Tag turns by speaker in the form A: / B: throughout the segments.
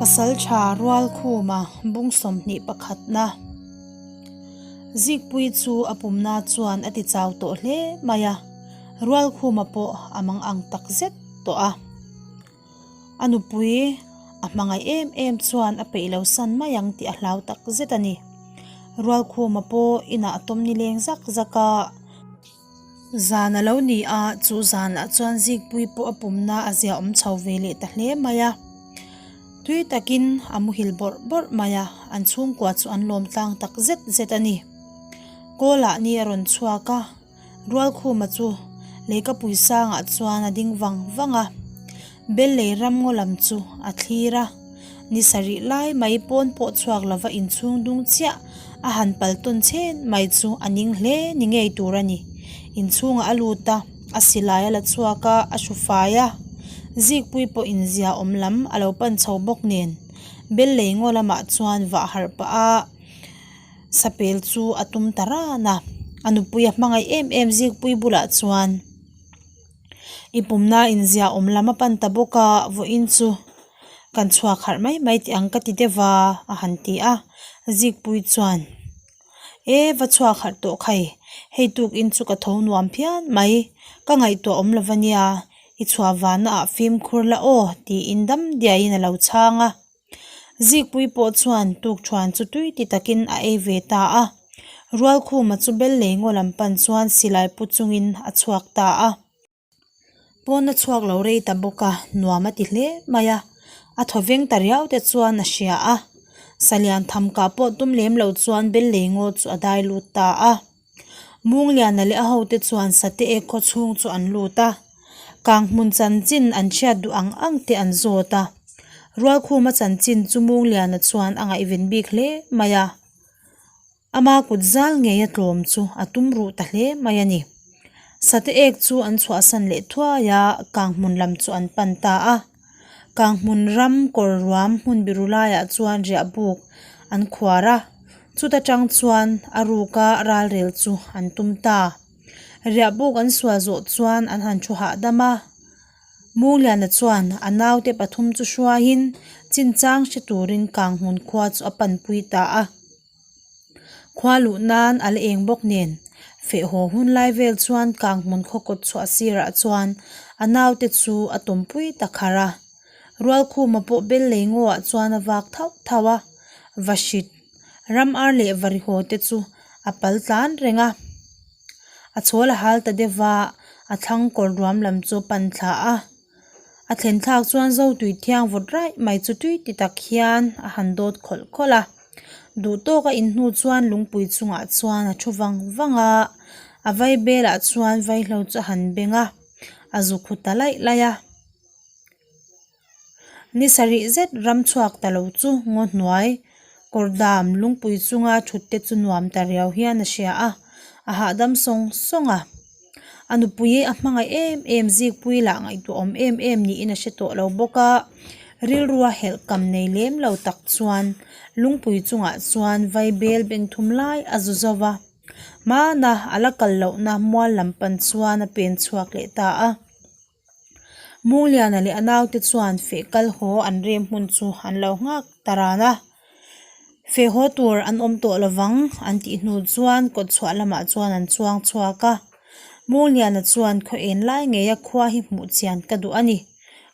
A: Pasalṭha Rualkhuma bung 21na Zikpuii chu a pumna chuan a ti chau tawh hle mai a, Rualkhuma pawh a mang ang tak zet tawh a. A nupui a hmangaih em em chuan a peih lo san mai ang tih a hlau tak zet a ni. Rualkhuma pawh inah a tawm nileng zak zak a. Zan a lo ni a, chu zanah chuan Zikpuii pawh a pumna a zia awm chho ve leh ta hle mai a. Tui takin a muhil bawrh bawrh mai a, an chhungkua chu an lawm tlang tak zet zet a ni. Kawlah ni a rawn chhuak a. Rualkhuma chu Leikapui sangah chuan a ding vang vang a, Bellei ramngaw lam chu a thlir a. Ni sarih lai mai pawn pawh chhuak lova inchhung dung chiah a han pal tawn chhen mai chu a ning hle ni ngei tur a ni. Inchhungah a lut a, a silai a la chhuak a, a hru fai a. Zikpui pawh inzia awm lam a lo pan chho bawk nen Bellei ngaw lamah chuan vah harh pah a. Sapel chu a tum ta ran a, a nupui a hmangaih em em Zikpui bulah chuan i pumna inzia awm lam a pan ta bawk a, vawiin chu kan chhuak harh mai mai tih ang ka ti deuh va a han ti a, Zikpui chuan e va chhuak harh tawh khai, hei tukin chu ka tho nuam phian mai, ka ngaihtuah awm lo va nia, i chhuah vana ah fimkhur la aw tiin dam diaiin a lo chhang a. Zikpui pawh chuan tukṭhuan chu tui ti takin a ei ve ta a. Rualkhuma chu bel lei ngaw lam pan chuan silai pu chungin a chhuak ta a. Pawn a chhuak lo rei ta bawk a, nuam a ti hle mai a. A thaw veng ta riau te chuan a hria a. Salian tham kah pawh tum lem lo chuan bel lei ngaw chu a dai lut ta a. Mungliana leh a hote chuan Sate ek khaw chhung chu an lut a, Kanghmun chanchin an hriat duh ang ang te an zawt a. Rualkhuma chanchin chu Mungliana chuan a ngaihven bik hle mai a, ama kut zal ngei a tlawm chu a tum ruh ta hle mai a ni. Sate ek chu an chhuahsan leh thuai a, Kanghmun lam chu an pan ta a. Kanghmun ram kawr ruam hmun biru laiah chuan riah buk an khuar a, chuta tang chuan a ruka ralrel chu an tum ta. Riah buk an sual zawh chuan an han thu hahdam a, Mungliana chuan a naute pathum chu hruaiin chinchang hre turin Kanghmun khua chu a panpui ta a. Khua luh nan a la eng bawk nen, feh haw hun lai vel chuan Kanghmun khaw kawt chhuah sirah chuan a naute chu a tawmpui ta kharh a. Rualkhuma pawh bel lei ngawah chuan a vak thauh thauh a, Vahrit, ram ar leh varihaw te chu a pal tlan reng a. A chhawl a hal ta deuh va, a thlang kawr ruam lam chu a pan thla a. A thlen thlak chuan Zotui thiang vawt raih mai chu tui ti tak hian a han dawt khawlh khawlh a. Duh tawk a inhnu chuan lungpui chungah chuan a thu vang vang a, a vai belah chuan vaihlo chu a han beng a, a zu khu ta laih laih a. Ni sarih zet ram chhuak ta lo chu ngaw hnuai kawr dam lungpui chunga thut te chu nuam ta riau hian a hria a, a hahdam sawng sawng a. A nupui a hmangaih em em zikpui lah ngaihtuah awm em em niin a hre tawh lo bawk a, rilrua helh kam nei lem lo tak chuan lungpui chungah chuan vaibel beng thum lai a zu zo va, hmana a la kal lohna mual lam pan chuan a pen chhuak leh ta a. Mungliana leh a naute chuan feh kal haw an rem hmun chu an lo nghak ta ran a, feh haw tur an awm tawh lovang an tih hnu chuan kawt chhuah lamah chuan an chuang chhuak a. Mungliana chuan khaw en lai ngeia khua hi hmuh chian ka duh a ni.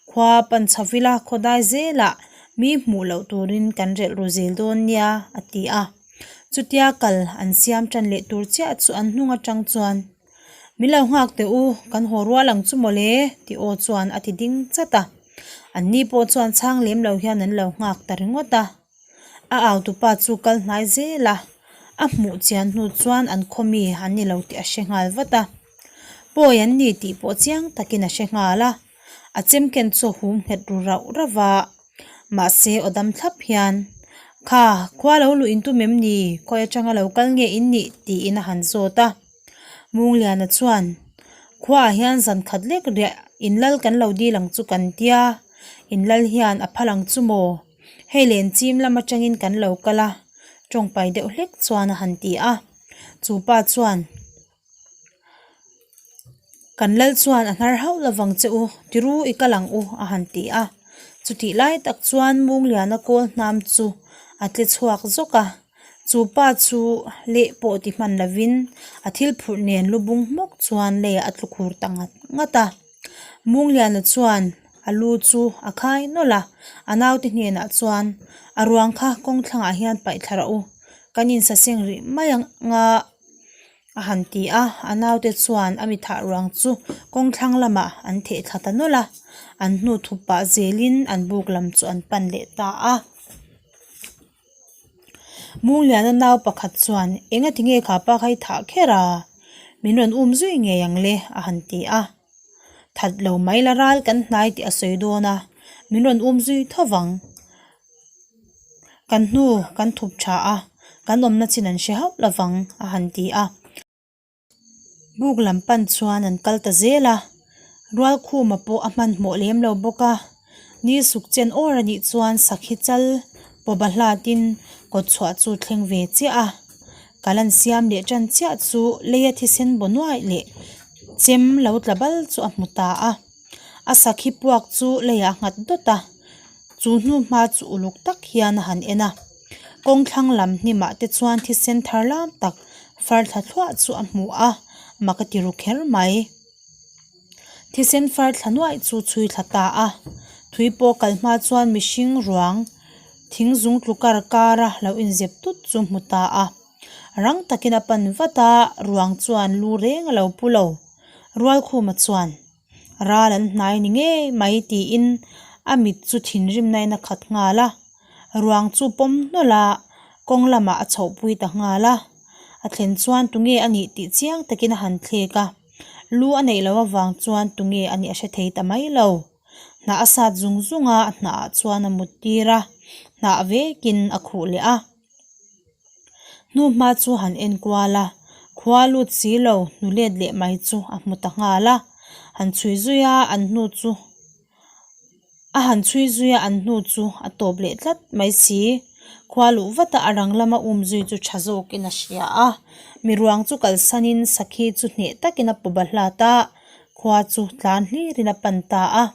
A: Khua pan chho ila khaw dai zelah mi hmuh loh turin kan relh ru zel dawn nia a ti a. Chutia kal an siam tan leh tur chiah chu an hnung atang chuan Min lo nghak teh u, kan haw rual ang chu mawle tih aw chuan a ti ding chat a. An ni pawh chuan chhang lem lo hian an lo nghak ta ringawt a. A au tupa chu kal hnai zel a, a hmuh chian hnu chuan an khaw mi an ni lo tih a hre nghal vat a. Pawi an ni tih pawh chiang takin a hre nghal a, a chemken chu a hum nghet ru rauh rauh a. Mahse aw dam thlap hian, Kha, khua lo luh in tum em ni? Khawi atanga lo kal nge in nih? tiin a han zawt a. Mungliana chuan, Khuaah hian zan khat lek riah in lal kan lo dil ang chu kan tia, in lal hian a phal ang chu maw? Hei len chim lam atangin kan lo kal a, tawngpai deuh hlek chuan a han ti a. Chu pa chuan, Kan lal chuan a hnar hauh lovang che u, tiru i kal ang u a han ti a. Chutih lai tak chuan Mungliana kawl hnam chu a tle chhuak zawk a, chu pa chu leh pawh ti hman lovin a thil phurh nen lu bung hmawk chuan leiah a tlu khur ta ngat ngat a. Mungliana chuan a lu chu a khai nawlh a, a naute hnenah chuan a ruang kha kawng thlangah hian paih thla rawh u, kan insaseng rih mai ang a. A han ti a, a naute chuan a mi thah ruang chu kawng thlang lamah an theh thla ta nawlh a, an hnu thup pah zelin an buk lam chu an pan leh ta a. Mungliana nau pakhat chuan, Engati nge kha pa kha i thah kher a? Min rawn um zui ngei ang le, a han ti a. That lo mai la ral kan hnai tih a sawi dawn a, min rawn um zui tho vang. Kan hnu kan thup tha a, kan awmna chin an hre hauh lo vang, a han ti a. Buk lam pan chuan an kal ta zel a, Rualkhuma pawh a hmanhmawh lem lo bawk a, ni suk chen awr a nih chuan sakhi chal pawba hlatin kawt chhuah chu thleng ve chiah a. Kal an siam leh tan chiah chu leia thisen baw nuaih leh chem lo tla bal chu a hmu ta a. A sakhi puak chu leiah a nghat dawt a, chu hnu hma chu uluk tak hian a han en a. Kawng thlang lam hnimah te chuan thisen thar lam tak far thla thluah chu a hmu a, mak a ti ru kher mai. Thisen far thla nuaih chu chhui thla ta a, thui pawh kal hma chuan mihring ruang thing zung tlu kar kara lo inzep tut chu hmu ta a. Rang takin a pan vat a, ruang chuan lu reng a lo pu lo. Rualkhuma chuan, Ral an hnai ni ngei mai tiin a mit chu thinrimna in a khat nghal a, ruang chu pawm hnawlh a, kawng lamah a chhohpui ta nghal a. A thlen chuan tunge a nih tih chiang takin a han thlek a, lu a neih loh avang chuan tunge a nih a hre thei ta mai lo. Hnah a sat zung zung a, hnah ah chuan a mut tir a, hnah vekin a khuh leh a. Hnu hma chu han en kual a, khua lut si lo hnu let leh mai chu a hmu ta nghal a, han chhui zui a an hnu chu a han chhui zui a an hnu chu a tawp leh tlat mai si. Khua luh vat a a rang lama um zui chu tha zawkin a hria a, mi ruang chu kalsanin sakhi chu hneh takin a pawba hlat a, khua chu tlan hlirin a pan ta a.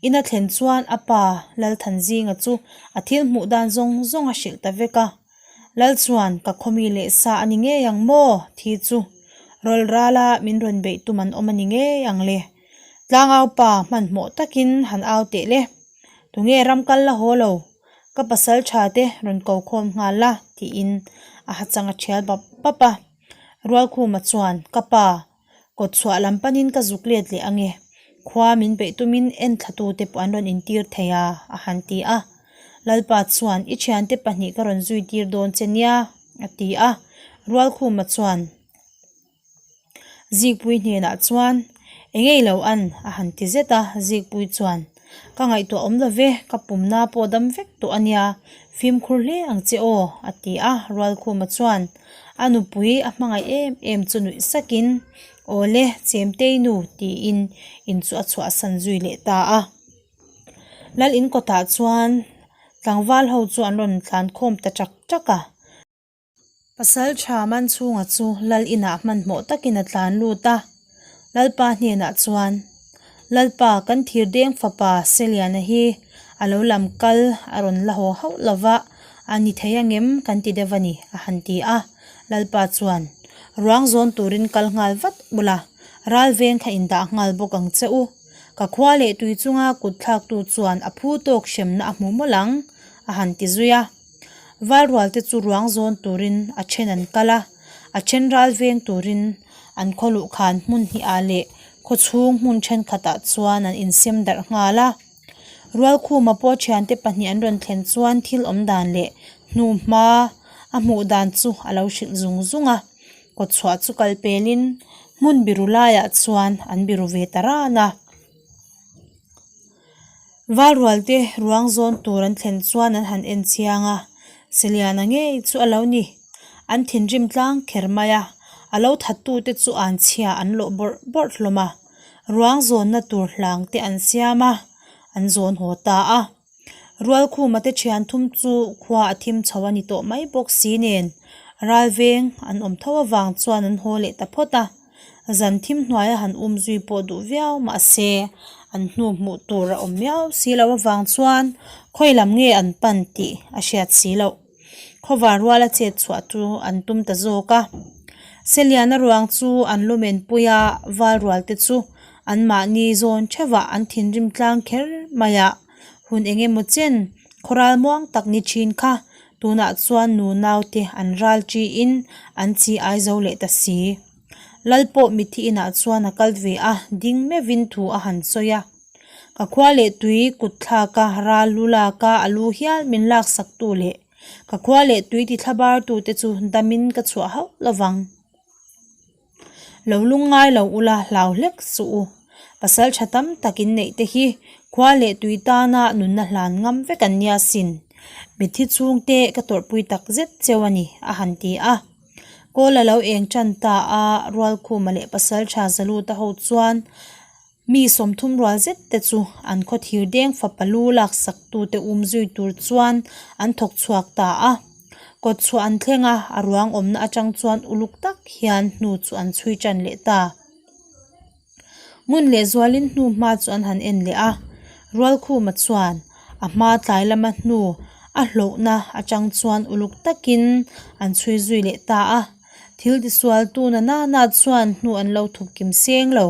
A: In a thlen chuan a pa Lalthanzinga chu a thil hmuh dan zawng zawng a hrilh ta vek a. Lal chuan ka khawmi leh sa a ni ngei ang maw? Thi chu rawl rala min rawn beih tum an awm a ni ngei ang le. Tlangau pa hmanhmawh takin han au teh le. Tunge ram kal la haw lo? Ka pasal tha te rawn ko khawm nghal la tiin a hachang a thial bap bap a. Rualkhuma chuan ka pa Kawt chhuah lam panin ka zuk let leh ange, khua min beih tumin en thlatute pawh an rawn intir thei a, a han ti a. Lalpa chuan, I thiante pahnih ka rawn zui tir dawn che nia, a ti a. Rualkhuma chuan Zikpui hnenah chuan, Engei lo an, a han ti zet a. Zikpui chuan, Ka ngaihtuah awm lo ve, ka pumna pawh dam vek tawh a nia, fimkhur hle ang che aw, a ti a. Rualkhuma chuan, A nupui a hmangaih em em chu nuih sakin, Aw le, Chemtei nu, tiin in chu a chhuahsan zui leh ta a. Lal in kawtah chuan tlangval ho chu an rawn tlan khawm ta chak chak a. Pasal tha man chhunga chu lal inah hmanhmawh takin a tlan lut a. Lalpa hnenah chuan, Lalpa, kan thirdeng fapa Seliana hi a lo lam kal a rawn la haw hauh lo va, a ni thei angem kan ti deuh a ni, a han ti a. Lalpa chuan, Ruang zawn turin kal nghal vat ula, ral veng kha indah nghal bawk ang che u. Ka khua leh tui chunga kut thlaktu chuan a phu tawk hremna a hmu mawlh ang, a han ti zui a. Valrualte chu ruang zawn turin a then an kal a, a then ral veng turin an khaw luhkhan hmun hnihah leh khaw chhung hmun thenkhatah chuan an insem darh nghal a. Rualkhuma pawh thiante pahnih an rawn thlen chuan thil awm dan leh hnu hma a hmuh dan chu a lo hrilh zung zung a, kawtchhuah chu kal pelin hmun biru laiah chuan an biru ve ta ran a. Valrualte ruang zawn tur an thlen chuan an han en chiang a, Seliana ngei chu a lo ni. An thinrim tlang kher mai a, a lo thattute chu an chhia an lawh bawrh bawrh hlawm a, ruang zawnna tur hlang te an siam a, an zawn haw ta a. Rualkhuma te thian thum chu khua a thim chho a ni tawh mai bawk si nen, ralveng an awm tho avang chuan an haw leh ta phawt a. Zan thim hnuaia han um zui pawh duh viau mahse, An hnu hmuh tur a awm miau si loh avang chuan khawi lam nge an pan tih a hriat si loh. Khawvar ruala chet chhuah chu an tum ta zawk a. Seliana ruang chu an lumen pui a, val rual te chu anmahni zawn theuhah an thinrim tlang kher mai a. Hun eng emaw chen khawral muang tak ni thin kha tunah chuan nu naute an ral ṭiin an chi ai zo leh ta si. Lal pawh mithi inah chuan a kal ve a, ding meuhin thu a han sawi a. Ka khua leh tui kut thlaka ral lu laka a lu hial min laksak tu leh ka khua leh tui ti thla bar tu te chu damin ka chhuah hauh lovang. Lo lungngai lo ula hlau hlek suh u. Pasal tha tam tak in neih te hi khua leh tui tana nunna hlan ngam vek an nia sin. Mitthi chhungte ka tawrhpui tak zet cheu a ni a han ti a. Kawl a lo eng tan ta a, Rualkhuma leh pasal tha Zaluta ho chuan Mi 30 rual zet te chu an khaw thir deng fapa lu laksak tute um zui tur chuan an thawk chhuak ta a. Kawt chhuah an thleng a, a ruang awmna atang chuan uluk tak hian hnu chu an chhui tan leh ta. Ngun leh zualin hnu hma chu an han en leh a, Rualkhuma chuan a hma tlai lama hnu a hlawhna atang chuan uluk takin an chhui zui leh ta a. Thil tisual tu na nana chuan hnu an lo thup kim seng lo.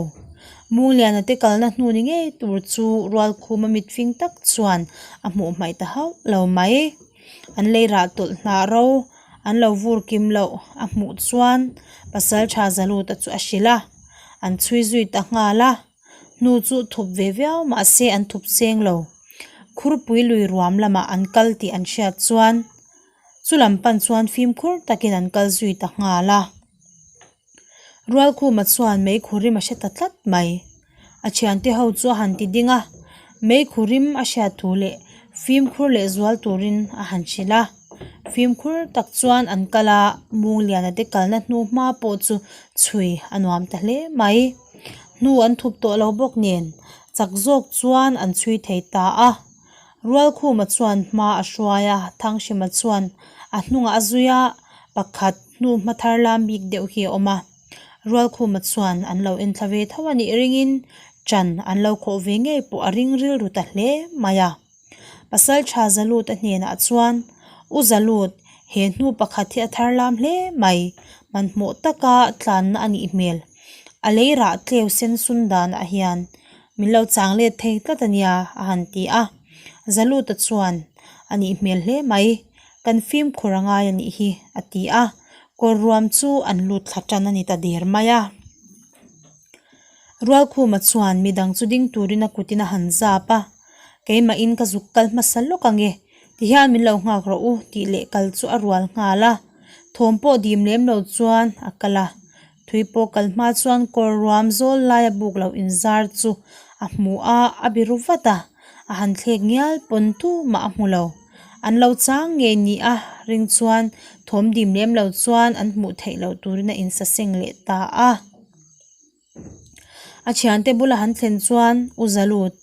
A: Mungliana te kalna hnu ni ngei tur chu Rualkhuma mitfing tak chuan a hmuh hmaih ta hauh lo mai. An lei rah tawlh hnah ro an lo vur kim loh a hmuh chuan pasal tha Zaluta chu a hrilh a, an chhui zui ta nghal a. Hnu chu thup ve viau mahse an thup seng lo. Khurpui lui ruam lamah an kal tih an hriat chuan. Chu lam pan chuan fimkhur takin an kal zui ta nghal a. Rualkhuma chuan meikhu rim a hre ta tlat mai. A thiante ho chu a han ti ding a, meikhu rim a hriat thu leh fimkhur leh zual turin a han hrilh a. Fimkhur tak chuan an kal a, Mungliana te kalna hnu hma pawh chu chhui a nuam ta hle mai. Hnu an thup tawh lo bawk nen chak zawk chuan an chhui thei ta a. Rualkhuma chuan hma a hruai a, Thanghrima chuan a hnungah a zui a, pakhat hnu hma thar lam bik deuh hi a awm a. Rualkhuma chuan an lo enthla ve tho a nih ringin ṭan an lo khawh ve ngei pawh a ring rilru ta hle mai a. Pasal tha Zalut a hnenah chuan, U Zalut, he hnu pakhat hi a thar lam hle mai, hmanhmawh taka tlanna a nih hmel. A lei rah tleu sen sun danah hian Min lo chang let thei tlat a nia, a han ti a. Zaluta chuan, A nih hmel hle mai, kan fimkhur a ngai a nih hi, a ti a. Kawr ruam chu an lut thla tan a ni ta der mai a. Rualkhuma chuan midang chu ding turin a kutin a han zap a, Keimahin ka zuk kal hmasa lawk ang e, tihian min lo nghak rawh u, tih leh kal chu a rual nghal a. Thawm pawh dim lem lo chuan a kal a. Thui pawh kal hma chuan kawr ruam zawl laia buk lo inzar chu a hmu a, a biru vat a, a han thlek ngial pawn tumah a hmu lo. An lo chang ngei ni a ring chuan thawm dim lem lo chuan an hmuh theih loh turin a insaseng leh ta a. A thiante bula han thlen chuan U Zalut,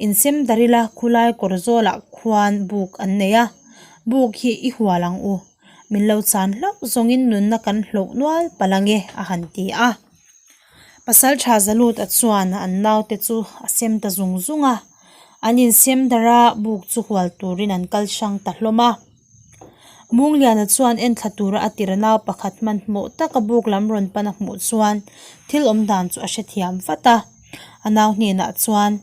A: insem dar ila khulai kawr zawlah khuan buk an nei a, buk hi i hual ang u. Min lo chan hlauh zawngin nunna kan hlauh nual palh ange a han ti a. Pasal tha Zalut a chuan an naute chu a sem ta zung zung a, an insem dar a buk chu hual turin an kal hrang ta hlawm a. Mungliana chuan enthla tura a tir nau pakhat hmanhmawh taka buk lam rawn pan a hmuh chuan thil awm dan chu a hrethiam vat a. A nau hnenah chuan,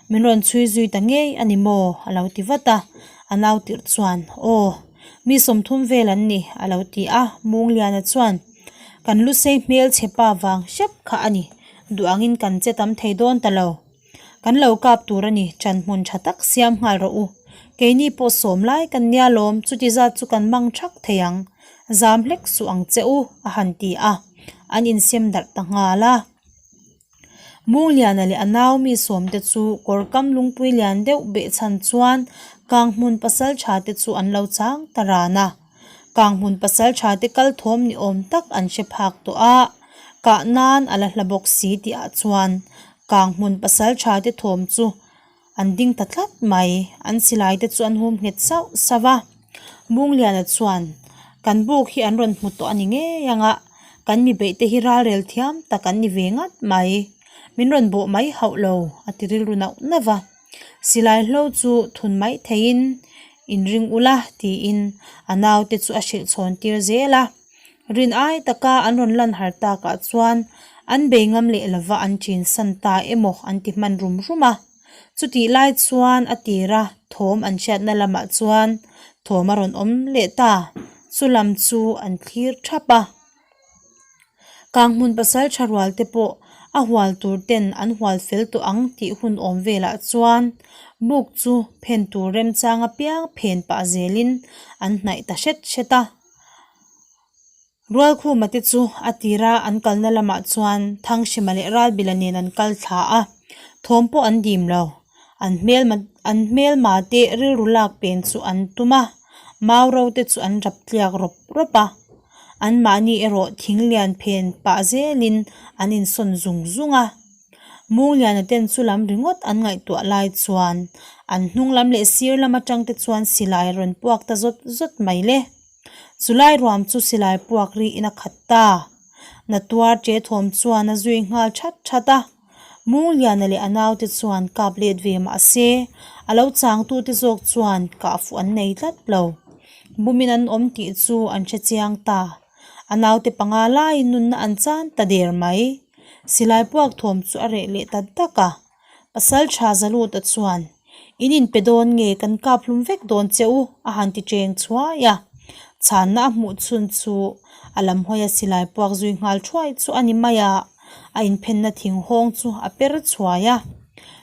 A: Min rawn chhui zui ta ngei a ni maw? a lo ti vat a. A nau tirh chuan, Aw, mi 30 vel an ni, a lo ti a. Mungliana chuan, Kan lusei hmelchhe pa vang hrep kha a ni, duh angin kan che tam thei dawn ta lo. Kan lo kap tur a ni, ṭan hmun ṭha tak siam nghal rawh u. Keini pawh sawm lai kan nia lawm, chuti zat chu kan mang ṭhak thei ang. Zam hlek suh ang che u, a han ti a. An insem darh ta nghal a. Mungliana leh a nau mi sawmte chu kawr kam lungpui lian deuh beh chhan chuan Kanghmun pasal ṭha te chu an lo chang ta ran a. Kanghmun pasal ṭha te kal thawm ni awm tak an hre phak tawh a, kah nan a la hla bawk si tih ah chuan Kanghmun pasal ṭha te thawm chu an ding ta tlat mai. An silai te chu an hum nghet sauh sauh a. Mungliana chuan, Kan buk hi an rawn hmu tawh a ni ngei ang a, kan mi beih te hi ralrel thiam tak an ni ve ngat mai. Min rawn bawh mai hauh lo, a ti rilru nauh nauh va. Silai hlo chu thun mai theiin inring ula tiin a naute chu a hrilh chhawn tir zel a. Rin ai taka an rawn lan har takah chuan an bei ngam leh lova an chin san ta emaw an ti hman rum rum a. Chutih lai chuan a tira thawm an hriatna lamah chuan thawm a rawn awm leh ta, chu lam chu an thlir thap a. Kanghmun pasal tha rual te pawh a hual tur ten an hual fel tawh ang tih hun awm velah chuan buk chu phen tur remchang apiang phen pah zelin an hnaih ta hret hret a. Rualkhuma te chu a tira an kalna lamah chuan Thanghrima leh Ralbila nen an kal thla a, thawm pawh an dim lo. An hmelma an hmelma te rilru lak pen chu an tum a, mau ro te chu an rap tliak rawp rawp a. Anmahni erawh thing lian phen pah zelin an insawn zung zung a. Mungliana ten chu lam ringawt an ngaihtuah lai chuan an hnung lam leh sir lam atang te chuan silai rawn puak ta zawt zawt mai le. Chulai ruam chu silai puak riin a khat ta. Na tuar che thawm chuan a zui nghal that that a. Mungliana leh a naute chuan kap let ve mah se, a lo changtute zawk chuan kah fuh an nei tlat lo. Bumin an awm tih chu an hre chiang ta. A naute panga laiin nunna an chan ta der mai. Silai puak thawm chu a reh leh ta dak a. Pasal tha Zaluta chuan, In inpe dawn nge kan kap hlum vek dawn che u? a han ti cheng chhuai a. Chhanna a hmuh chhun chu a lam hawia silai puak zui nghal thuai chu a ni mai a, a inphenna thing hawng chu a per chhuai a.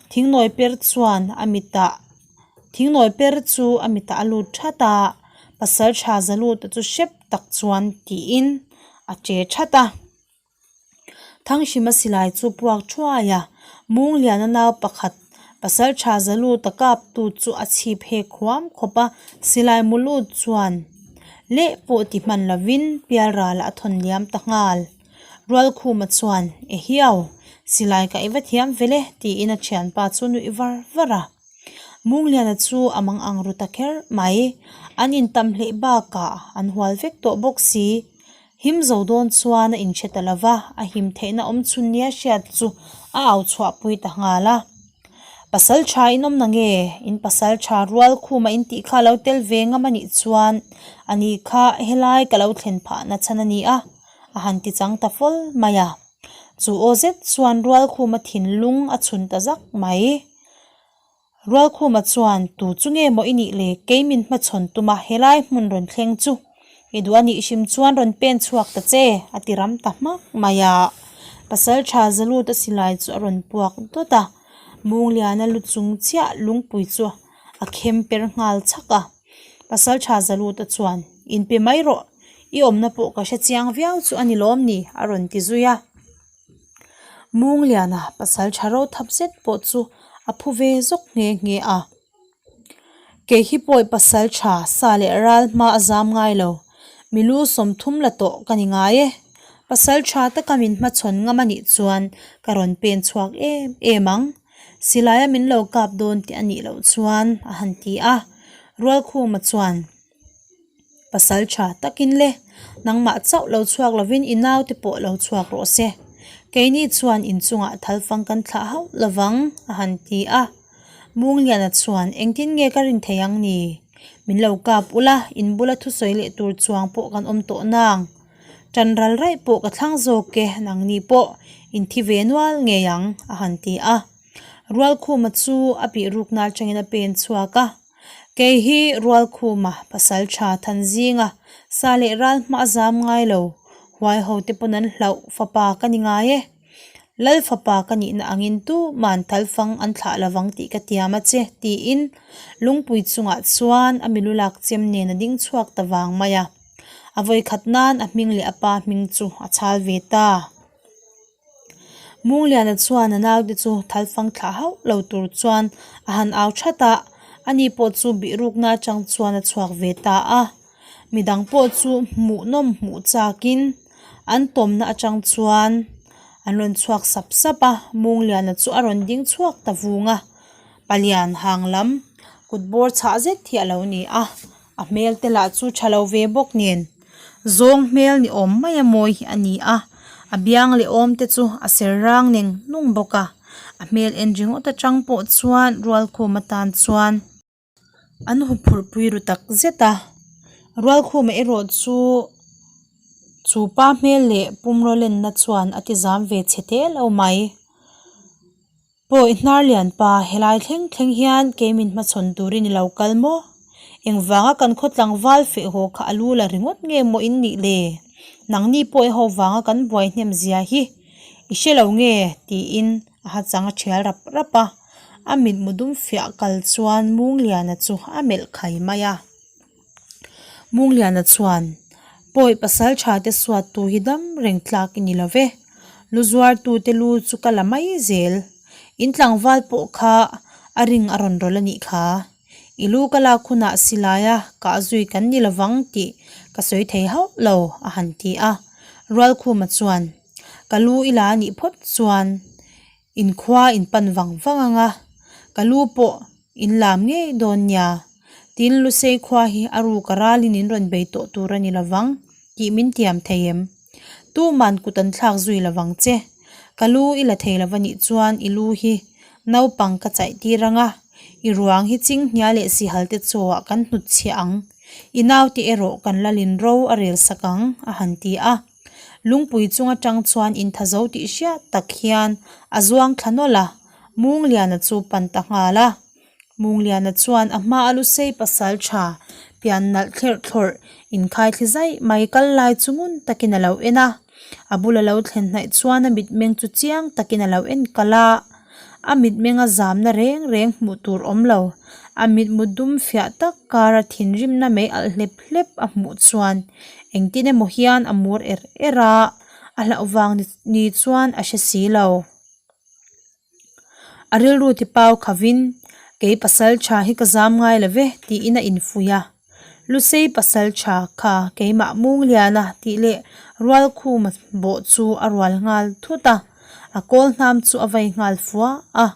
A: Thingnawi per chuan a mitah Thingnawi per chu a mitah a lut that a, Pasal tha Zaluta chu hrep tak chuan tiin a che that a. Thanghrima silai chu puak thuai a, Mungliana nau pakhat pasal tha Zaluta kaptu chu a chhip hek huam khawp a, silai mu lut chuan leh pawh ti hman lovin pialralah a thawn liam ta nghal. Rualkhuma chuan, Ehiau, silai ka i va thiam vel e, tiin a thianpa chu nuih var var a. Mungliana chu a mang ang ru ta kher mai. An intam hleih bakah an hual vek tawh bawk si. Him zo dawn chuan a inhre ta lo va, a him theihna awm chhun nia hriat chu a au chhuahpui ta nghal a. Pasal tha in awm na nge? In pasal tha rual khuma in tih kha lo tel ve ngam a nih chuan a ni kha helai ka lo thlen phah na chhan a ni a, a han ti chang ta fawlh mai a. Chu aw zet chuan rual khuma thinlung a chhun ta zak mai. Rualkhuma chuan, Tu chu nge maw i nih le? Kei min hmachhawn tum a, helai hmun rawn thleng chu i duh a nih hrim chuan rawn pen chhuak ta che, a ti ram ta hmak mai a. Pasal tha Zalut a silai chu a rawn puak dawt a, Mungliana lu chung chiah lungpui chu a khem per nghal chhak a. Pasal tha Zaluta chuan, Inpe mai rawh, i awmna pawh ka hre chiang viau chu a ni lawm ni? a rawn ti zui a. Mungliana pasal tha ro thap zet pawh chu a phu ve zawk nghe nghe a. Kei hi pawi pasal tha sa leh ral hma a zam ngai lo, milu 30 la tawh ka ni ngai e. Pasal tha taka min hmachhawn ngam a nih chuan ka rawn pen chhuak em em ang. Silaia min lo kap dawn tih a nih loh chuan a han ti a. Rualkhuma chuan. Pasal tha takin le, nangmah chauh lo chhuak lovin i naute pawh lo chhuak rawh se. Keini chuan inchungah thalfang kan thlah hauh lovang, a han ti a. Mungliana chuan, Engtin nge ka rin thei ang ni? Min lo kap ula, in bula thusawi leh tur chuang pawh kan awm tawh nang. Tan ral raih pawh ka thlang zawk e, nangni pawh in thi ve nual ngei ang, a han ti a. Rualkhuma chu a bihrukna atangin a pen chhuak a. Kei hi Rualkhuma, pasal tha Thanzinga, sa leh ral hma a zam ngai lo, huai ho te pawn an hlauh fapa ka ni ngai e. Lal fapa ka nihna angin tu man thalfang an thlah lovang tih ka tiam a che, tiin lungpui chungah chuan a milu lak chem nen a ding chhuak ta vang mai a. A vawikhat nan a hming leh a pa hming chu a chhal ve ta. Mungliana chuan a naute chu thalfang thlah hauh lo tur chuan a han au that a, ani pawh chu bihrukna atang chuan a chhuak ve ta a. Midang pawh chu hmuhnawm hmuh chakin an tawmna atang chuan an rawn chhuak sap sap a, Mungliana chu a rawn ding chhuak ta vung a, palian hang lam kut bawr chhah zet hi a lo ni a. A hmel te lah chu tha lo ve bawk nen zawng hmel ni awm mai a mawi hi a ni a. A biang leh awm te chu a ser rang neng nung bawk a, a hmel en ringawt atang pawh chuan Rualkhuma tan chuan an huphurh pui ru tak zet a. Rualkhuma erawh chu chu pa hmel leh pumraw lenna chuan a ti zam ve chhe te lo mai. Pawi hnar lian pa, helai thleng thleng hian kei min hmachhawn turin i lo kal maw? Engvanga kan khaw tlangval feh haw kha a lu la ringawt nge maw in nih le? Nangni pawi ho vanga kan buai hnem zia hi i hre lo nge? tiin a ha chang a thial rap rap a, a mitmu dum fiah kal chuan Mungliana chu a melh khai mai a. Mungliana chuan, Pawi pasal tha te suat tu hi dam reng tlak i ni lo ve. Lu zuar tu te lu chu ka la mai zel. In tlangval pawh kha a ring a rawn rawlh a nih kha. I lu ka lak hunah silaia kah zui kan ni lovang tih ka sawi thei hauh lo, a han ti a. Rualkhuma chuan, Ka lu i la a nih phawt chuan Inkhua in pan vang vang ang a, ka lu pawh in lam ngei dawn nia. Tin, Lusei khua hi a ruk a ralin in rawn bei tawh tur a ni lovang tih min tiam thei em? Tuman kut an thlak zui lovang che. Ka lu i la thei lova nih chuan i lu hi naupang ka chaih tir ang a, i ruang hi chinghnia leh sihal te chaw ah kan hnutchhiah ang. I naute erawh kan lalin ro a rel sak ang, a han ti a. Lungpui chung atang chuan intha zo tih hriat tak hian a zuang thla nawlh a, Mungliana chu pan ta nghal a. Mungliana chuan a hma a lusei pasal tha pian nalh thlerh thlawrh inkhai thli zaih mai kal lai chu ngun takin a lo en a. A bula lo thlen hnaih chuan a mitmeng chu chiang takin a lo en kalh a. A mitmeng a zamna reng reng hmuh tur awm lo. A mitmu dum fiah tak kara thinrimna mei alh hlep hlep a hmuh chuan engtin emaw hian a mur er er a, a hlauh vang ni chuan a hre si lo. A rilru ti pau khavin, Kei pasal tha hi ka zam ngai lo ve tiin a infuih a. Lusei pasal tha kha keimah Mungliana tih leh Rualkhuma bawh chu a rual nghal thut a, a kawl hnam chu a vei nghal fua a.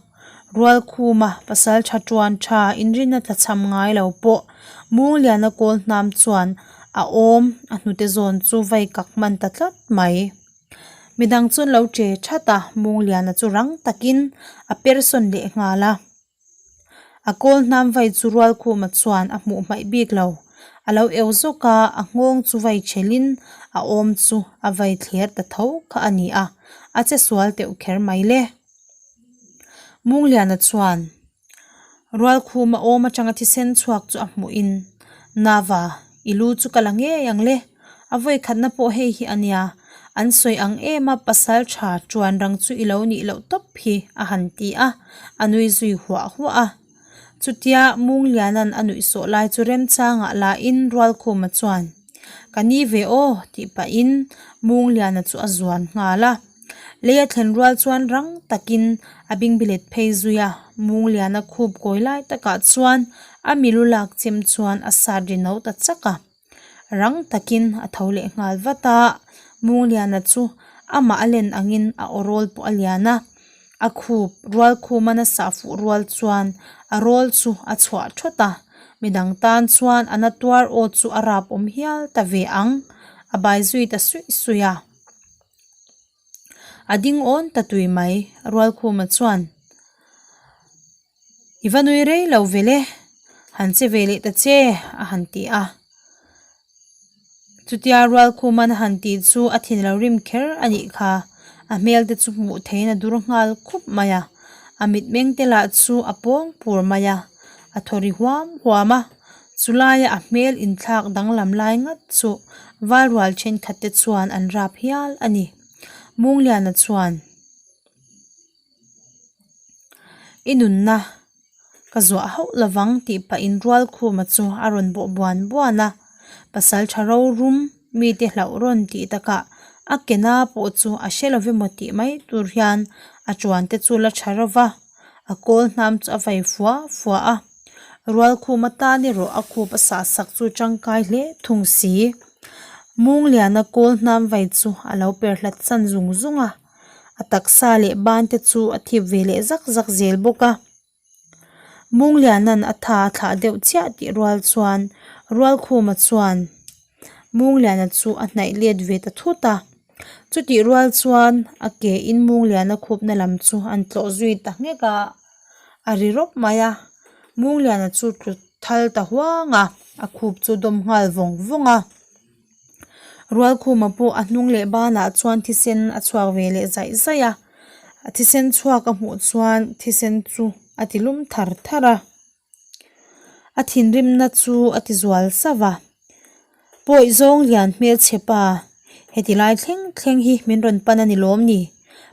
A: Rualkhuma pasal tha tuan tha inrinna tla cham ngai lo pawh Mungliana kawl hnam chuan a awm a hnute zawn chu vei kak hman ta tlat mai. Midang chu an lo che that a, Mungliana chu rang takin a persawn leh nghal a. A kawl hnam vai chu Rualkhuma chuan a hmuh hmaih bik lo. A lo eu zawk a, a nghawng chu vai thelhin a awm chu a vai thler ta tho kha a ni a, a che sual teuh kher mai le. Mungliana chuan Rualkhuma awm atanga thisen chhuak chu a hmuhin, Nava, i lu chu ka la ngei ang le. A vawi khatna pawh hei hi a nia, an sawi ang em a pasal tha tuan rang chu i lo nih loh tawp hi a han ti a, a nui zui huah huah a. Chutia Mungliana'n a nuih sawh lai chu remchangah lahin Rualkhuma chuan, Ka ni ve aw tih pahin Mungliana chu a zuan nghal a. Lei a thlen rual chuan rang takin a bingbilet phei zui a, Mungliana khup kawi lai takah chuan a milu lak chem chuan a sat ri no ta chak a. Rang takin a tho leh nghal vat a, Mungliana chu amah a len angin a aw rawl pawh a lian a, a khup rual khuma nasa fuh rual chuan a rawl chu a chhuah thawt a, midang tan chuan a na tuar aw chu a rap awm hial ta ve ang, a bai zui ta suih suih a. A ding awn ta tui mai, Rualkhuma chuan. I va nui rei lo ve le, han che ve leh ta che a han ti a. Chutia Rualkhuman a han tih chu a thin lo rim kher a nih kha. A hmel te chu hmuh theihin a dur nghal khup mai a, a mitmeng te lah chu a pawng pur mai a, a thaw ri huam huam a. Chulaia a hmel inthlak danglam lai ngat chu valrual thenkhat te chuan an rap hial a ni. Mungliana chuan. I nunna ka zuah hauh lovang tih pahin Rualkhuma chu a rawn bawh buan buan a, pasal tha rorum mite hlauh rawn tih takah a ke na pawh chu a hre lo emaw tih mai tur hian a tuan te chu la tha reuh va, a kawl hnam chu a vai fua fua a. Rualkhuma tan erawh a khup a sah sak chu tangkai hle thung si. Mungliana kawl hnam vai chu a lo per hlat san zung zung a. A taksa leh ban te chu a thip ve leh zak zak zel bawk a. Mungliana'n a tha a thlah deuh chiah tih rual chuan Rualkhuma chuan Mungliana chu a hnaih let ve ta thut a. Chutih rual chuan a ke in Mungliana khupna lam chu an tlawh zui ta nghek a, a ri rawp mai a. Mungliana chu tlu thal ta huang a, a khup chu dawm nghal vawng vawng a. Rualkhuma pawh a hnung leh banah chuan thisen a chhuak ve leh zaih zaih a, a thisen chhuak a hmuh chuan thisen chu a ti lum thar thar a. A thinrimna chu a ti zual sauh a, Pawi zawng lian hmelchhe pa, heti lai thleng thleng hi min rawn pan a ni lawm ni?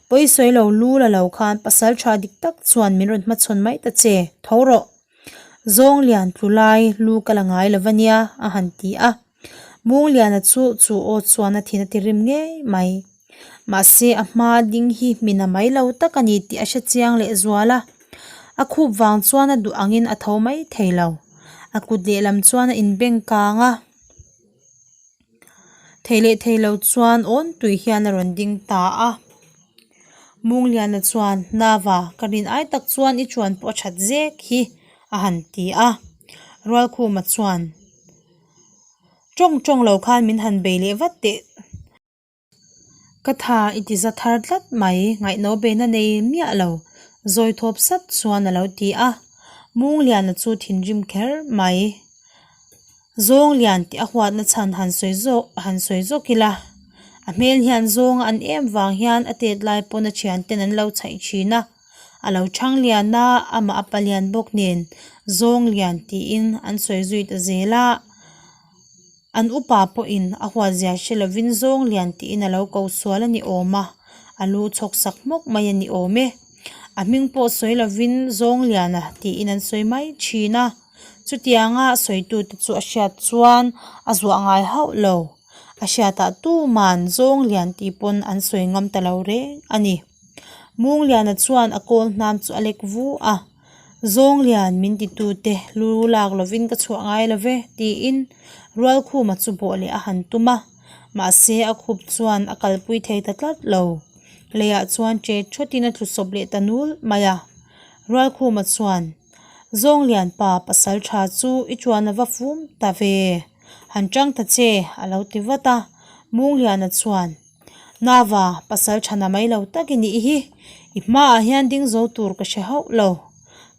A: Pawi sawi lo lu la lo khan pasal tha dik tak chuan min rawn hmachhawn mai ta che, tho rawh. Zawng lian tlu lai lu ka la ngai lo va nia, a han ti a. Mungliana chu chu aw chuan a thin a ti rim ngei mai. Mahse a hma ding hi hmin a mai lo tak a ni tih a hre chiang leh zual a. A khup vang chuan a duh angin a tho mai thei lo. A kut lehlam chuan a inbeng kang a. Thei leh thei lo chuan awn tui hian a rawn ding ta a. Mungliana chuan, Nava, ka rin ai tak chuan i chuan pawh a that zek hi, a han ti a. Rualkhuma chuan, Tawng tawng lo khan min han bei leh vat teh. Ka tha i ti za thar tlat mai, ngaihno beina nei miah lo, zawi thawp sat chuan a lo ti a. Mungliana chu thinrim kher mai. Zawnglian tih a huatna chhan han sawi zawk han sawi zawk ila, a hmel hian zawnga an em vang hian a tet lai pawn a thianten an lo chhaih thin a. A lo chhang lian a, amah a palian bawk nen Zawnglian tiin an sawi zui ta zel a. An upa pawhin a huatzia hre lovin Zawnglian tiin a lo ko sual a ni awm a, a lu chhawk sak hmawk mai a ni awm e. A hming pawh sawi lovin Zawngliana tiin an sawi mai thin a. Chutianga sawitute chu a hriat chuan a zuah ngai hauh lo. A hriatah tuman Zawnglian tih pawn an sawi ngam ta lo reng a ni. Mungliana chuan a kawl hnam chu a lek vu a, Zawnglian min titute lu lak lovin ka chhuah ngai lo ve tiin Rualkhuma chu bawh leh a han tum a, mahse a khup chuan a kalpui thei ta tlat lo. Leiah chuan che thawtin a tlu sawp leh ta nul mai a. Rualkhuma chuan, Zawnglian pa pasal tha chu i chuan a va fum ta ve, han chang ta che a lo ti vat a. Mungliana chuan. Nava, pasal thana mai lo tak i nih hi, i hmaah hian ding zo tur ka hre hauh lo.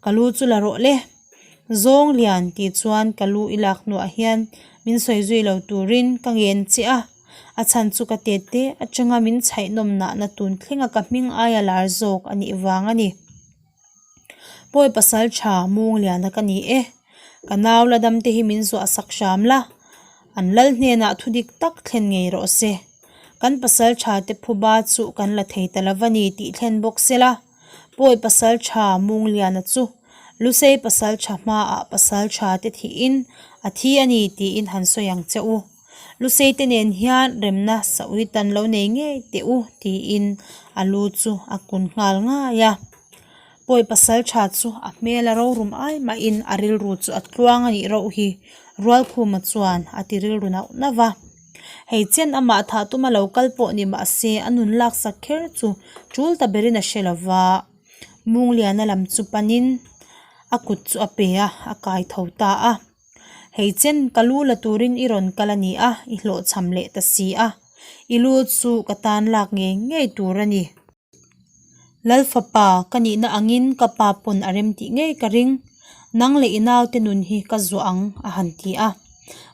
A: Ka lu chu la rawh le. Zawng lian tih chuan ka lu i lak hnuah hian min sawi zui lo turin ka ngen che a, a chhan chu ka tet te atanga min chhaihnawm nahna tun thlenga ka hming aia lar zawk a nih vang a ni. Pawi pasal tha Mungliana ka ni e, ka nau la dam te hi min zuah sak hram la, an lal hnenah thu dik tak thlen ngei rawh se. Kan pasal tha te phuba chu kan la thei ta lova ni tih thlen bawk se la, Pawi pasal tha Mungliana chu Lusei pasal tha hmaah pasal tha te thihin a thi a ni tiin han sawi ang che u. Lusei te nen hian remna saui tan lo nei ngei teh u tiin a lu chu a kun nghal ngai a. Pawi pasal tha chu a hmel a rorum ai mahin a rilru chu a tluang a nih rauh hi Rualkhuma chuan a ti rilru nauh nauh va. Hei chen amah thah tuma lo kal pawh ni mahse a nun laksak kher chu tul ta berin a hre lo va. Mungliana lam chu panin a kut chu a pe a, a kai tho ta a. Hei chen ka lu la turin i rawn kal a ni a, i hlawhchham leh ta si a. I lu chu ka tan lak ngei ngei tur a ni. Lal fapa, ka nihna angin ka pa pawn a rem tih ngei ka ring. Nang leh i naute nun hi ka zuah ang, a han ti a.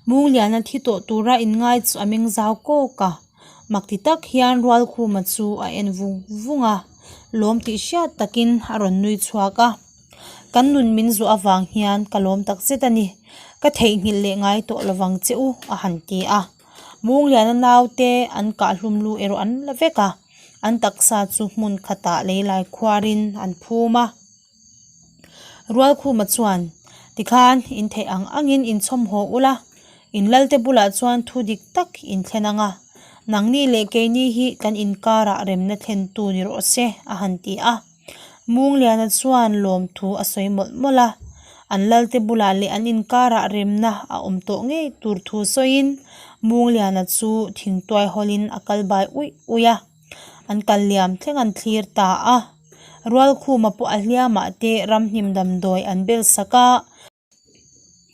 A: Mungliana thi tawh tura inngai chu a meng zau kawk a. Mak ti tak hian Rualkhuma chu a en vung vung a, lawm tih hriat takin a rawn nui chhuak a. Kan nun min zuah avang hian ka lawm tak zet a ni. Ka theihnghilh leh ngai tawh lovang che u, a han ti a. Mungliana naute an kahhlum lu erawh an la vek a, an taksa chu hmun khatah leilai khuarin an phum a. Rualkhuma chuan, Tikhan in theih ang angin in chhawm haw ula, in lalte bulah chuan thu dik tak in thlen ang a, nangni leh keini hi kan inkarah remna thlentu ni rawh se, a han ti a. Mungliana chuan lawmthu a sawi mawlh mawlh a, an lalte bulah leh an inkarah remna a awm tawh ngei tur thu sawiin Mungliana chu thingtuai hawlin a kal bai uih uih a, an kal liam thleng an thlir ta a. Rualkhuma pawh a hliamah te ramhnim damdawi an bel sak a.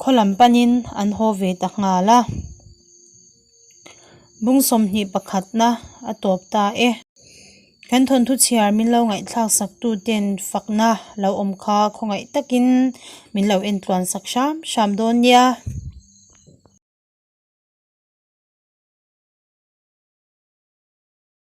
A: Khaw lam panin an haw ve ta nghal a. Bung 21 na a tawp ta e. Kan thawnthu chhiar min lo ngaihthlak sak tu ten fakna lo awm kha khawngaih takin min lo en tluan sak hram hram dawn nia.